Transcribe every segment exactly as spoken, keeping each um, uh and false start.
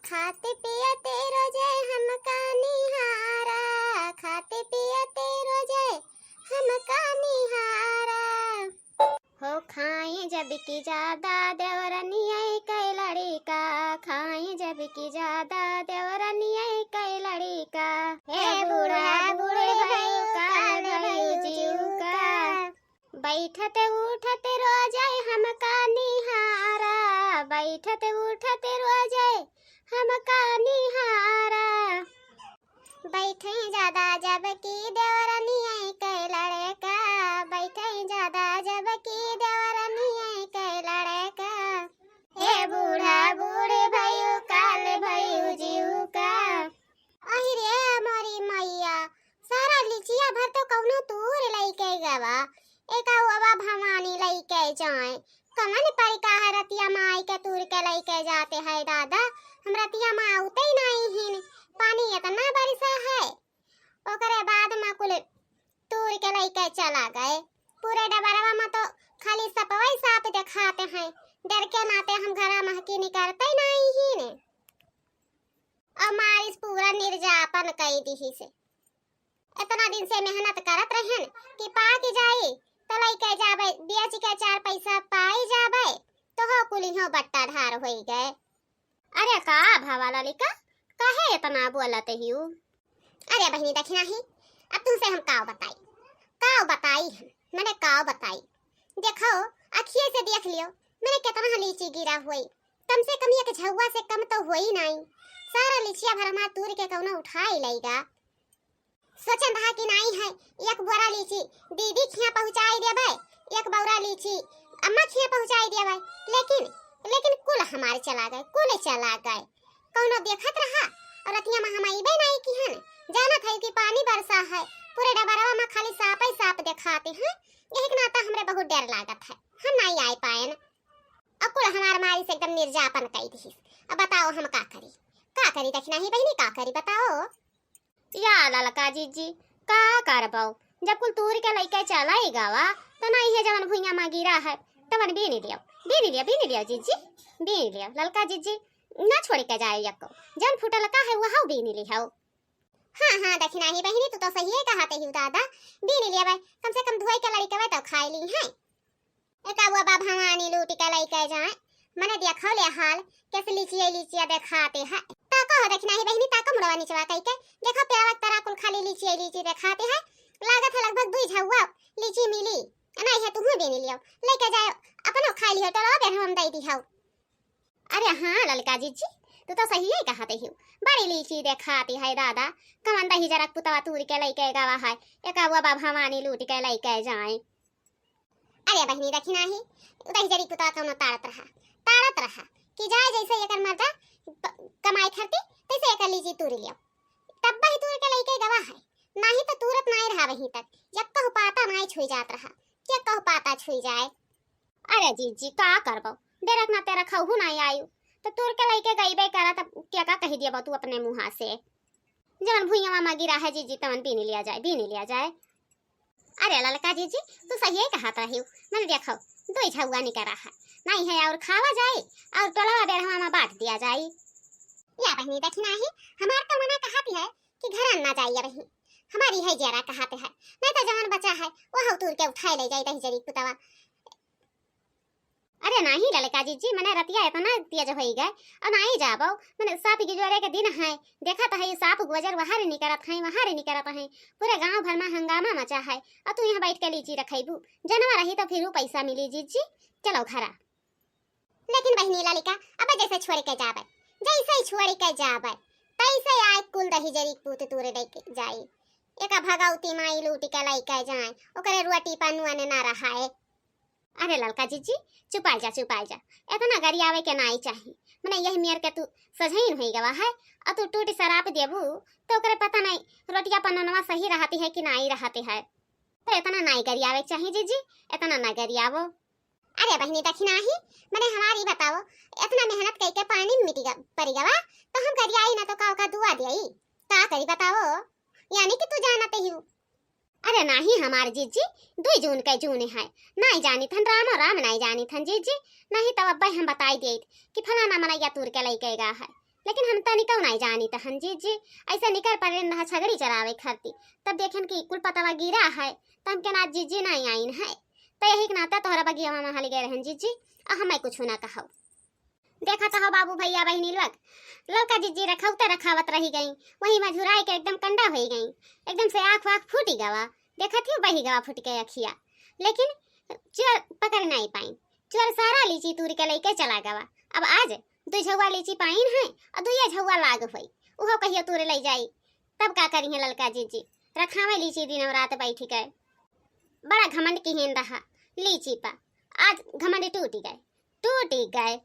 खाते पियते रोजे हमका निहारा, खाते पियते रोजे हमका निहारा। हो खाए जब की ज्यादा देवरनिया के लड़िका, खाए जब की ज्यादा देवरनिया के लड़िका। हे बूढ़ा बूढ़ भइउ काल भइउ जीव का। बैठत उठत रोजे हमका निहारा, बैठत उठत रोजे हमका निहारा। बैठे ज्यादा जब की देवरनिया के लड़िका, बैठे ज्यादा जब की देवरनिया के लड़िका। हे बूढ़ा बूढ़ भइउ काल भइउ जीव का। अहि रे मोरी मैया, सारा लिचिया भर तो कउनो तूर लइके गवा, एका उवा भवानी लइके जाए। कवन परिका है रतिया माई के तूर के लइके जाते है दादा, हम रतिया मा आउते ही नाहीं हिन, पानी एतना बरसा है। ओकरे बाद मा कुल तूर के लइके चला गए। पूरे डबरवा मा तो खाली सपवई साप देखाते हैं, डर के नाते हम घरा महकी निकरते ही नाहीं हिन। अउ मारिस पूरा निर्जापन कई दिहिस। एतना दिन से मेहनत करत रहेन कि पाकि जाई, त लइके जाबे, बेचि के चार पइसा पाई जाबे, त हो कुलिहो बट्टा ढार होइ गए। अरे का भवा ललिका, काहे एतना बोलत हिउ? अरे बहिनी दखिनाही, अब तुमसे हम काव बताई, काव बताई हम, मने काव बताई। देखो, अखिए से देख लियो, मने केतना लीची गिरा होई, कम से कम एक झउआ से कम तो होई नाई। सारा लिचिया भर हमार तूर के कउनो उठाई लइगा। सोचन रहा कि नाई है, एक बोरा लीची दीदी खिया पहुँचाई देबे, एक बोरा लीची अम्मा खिया पहुँचाई देबे, लेकिन, लेकिन कुल हमार चला गए, कुल चला गए। कउनो देखत रहा, अउ रतिया मा हम अइबे नाई किहन। जानत है कि पानी बरसा है, पूरे डबरवा मा खाली सापे साप देखाते हैं, यही के नाता हमरे बहुत डर लागत है, हम नाई आए पाएन। अउ कुल हमार मारिस एकदम निर्जापन कई दिहिस। अब बताओ हम का करी, का करी दखिनाही बहिनी, का करी बताओ? या ललका जिज्जी, का करबो? जब कुल तूर के लइके चला ही गवा, त नाई है जवन भुइयाँ मा गिरा है, तवन बीनि लियो, बीनि लियो, बीनि लियो जिज्जी, बीनि लियो। ललका जिज्जी, ना छोड़ि के जाए यक्को, जवन फुटलका है, वहउ बीनि लिहो। हाँ, हाँ, दखिनाही बहिनी, तू तो सहिए कहत हिउ दादा, बीनि लियो, कम से कम धोई के लड़िकवे तो खाई ली है। एका उवा बा भवानी लूटि के लइके जाए। मने देखो ले हाल, कैसे लीचिया लीचिया देखाते है। ताको हो दखिनाही बहिनी, ताको मुड़वा निचवा कइके। देखो पेड़वा के तरा कुल खाली लीचिया लीची देखाते है। लागत है लगभग दुई झउआ लीची मिली। नाई है तुहू बीनि लियो, लइके जाओ, अपनो खाई लिहो, टोलवा पे हम दे दिहो। अरे हाँ ललका जिज्जी, तू तो सहिए कहत हिउ, बड़ी लीची देखाती है दादा, कवन दहिजरा के पुतवा तूर के लइके गवा है, एका उवा बा भवानी लूटि के लइके जाए। अरे बहिनी दखिनाही, दहिजरी पुतवा कउनो ताड़त रहा, ताड़त रहा कि जाए जइसे एकर मर्दा प-, कमाई खरती, तइसे एकर लीची तूरि लियो। तब ही तूर के लइके गवा है, नाहीं तो तूरत नाहीं रहा वहीं तक, यक्कहु पाता नाहीं छुई जात रहा, यक्कहु पाता छुई जाए। अरे जिज्जी, का करबो, डेरक ना तेरक हऊ नाहीं आयु, तो तूर के लइके गइबे करा, तब केका कहि दियबो तू अपने मुँहा से? जवन भुइयाँ मा गिरा है जिज्जी, तवन बीनि लिया जाए, बीनि लिया जाए। अरे ललका जिज्जी, तू सहिए कहत रहिउ। मने देखो, दुई झउआ निकरा है, नाहीं है अउर खावा जाई, अउर टोलवा बेरहवा मा बाँट दिया जाई। या बहिनी दखिनाही, हमार तो मना कहत है कि घरन ना जाई अबही, हमारी है जियरा कहत है, नाहीं तो जवन बचा है, वहउ तूर के उठाए लइ जाई दहिजरी पुतवा। अरे नाहीं ललका जिज्जी, मने रतिया एतना तेज होइ गए, अउर नाहीं जाबो, मने साँप गिजोरे के दिन है, देखत है साँप गोजर वहाँ रे निकरत है, वहाँ रे निकरत है, पूरे गाँव भर मा हंगामा मचा है, अउर तू यहाँ बैठ के लीची रखइबू, जनवा रही तो फिर ऊ पैसा मिली जिज्जी, चलो घरा। लेकिन बहिनी ललिका, अब जइसे छोड़ि के जाबे, जइसे ही छोड़ि के जाबे, तइसे आए कुल दहिजरी पूत तूर लइके जाई। एका भगौती माई लूटि के लइके जाए, ओकरे रोटी पा नून ना रहाए। अरे ललका जिज्जी, चुपाइ जा, चुपाइ जा, एतना गरियावे के नाई चाही। मने यही मेर के तू सझइन होइ गवा है, अउर तू टूटी सराप देबू, तो ओकरे पता नाई रोटिया पा नूनवा सही रहती है कि नाई रहती है। तो एतना नाई गरियावे के चाही जिज्जी, एतना ना गरियावो। अरे बहिनी दखिनाही, मने हमारी बताओ, एतना मेहनत कइके पानी मा मिटि ग-, परि गवा, तो हम गरियाई ना तो का ओका दुआ देई? का करी बताओ? यानी कि तू जानत हिउ। अरे नाहीं हमार जिज्जी, दुई जून के जून है, नाहीं जानित हन रामो राम नाहीं जानित हन जिज्जी, नाहीं तब अब्बे हम बताई देइत कि फलाना मनइया तूर के लइके गा है, लेकिन हम तनिकौ नाई जानी तहन जीजी, ऐसे निकर पड़े रहा छगड़ी चरावे खरती, तब देखेन कि कुल पतवा गिरा है, त हमके ना जीजी नाई आइन है, त यही के नाता तोहरा बगिया में हल गए रहन जीजी, आ हमें कुछ ना कहौ। देखत हो बाबू भैया बहिनी लोग, ललका जीजी रखौते रखावत रही गई, वही में झुराई के एकदम कंडा होई गई, एकदम से आँख वाँख फूटी गवा, देखत ही बही गवा फूट के अखिया, लेकिन चोर पकड़ नाई पाइन। चोर सारा लीची तूर के लेके चला गवा। अब आज दो झौवा लीची पाइन है और दुइया झौवा लाग होई, उहो कहियो तूर ले जाई। तब का करी है ललका जीजी, रखावे लीची दिन और रात बैठ के। बड़ा घमंड किहेन रहा लीची पा, आज घमंड टूटी गए, टूटी गए।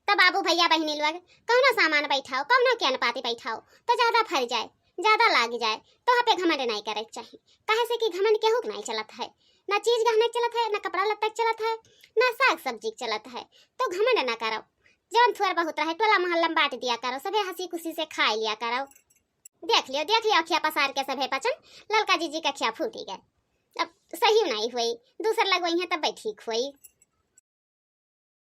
तब बाबू भैया बहिनी लोग, कौनो सामान बैठाओ, कौनो के अनपाती बैठाओ, तो ज्यादा फर जाए, ज्यादा लाग जाए, तो पे घमंड नाई करे के चाही। काहे से कि घमंड केहू के नाई चलत है, ना चीज गहना के चलत है, ना कपड़ा लत्ता के चलत है, ना साग सब्जी के चलत है, तो घमंड ना करो। जवन थोर बहुत रहे टोला मोहल्ला में बांट दिया करो, सभे हंसी खुशी से खाए लिया करो। देख लियो, देख लियो, अखिया पसार के सभे पचन, ललका जीजी का अखिया फूटी गए। अब सही नहीं हुई, दूसर लगवाई है तब ठीक हुई।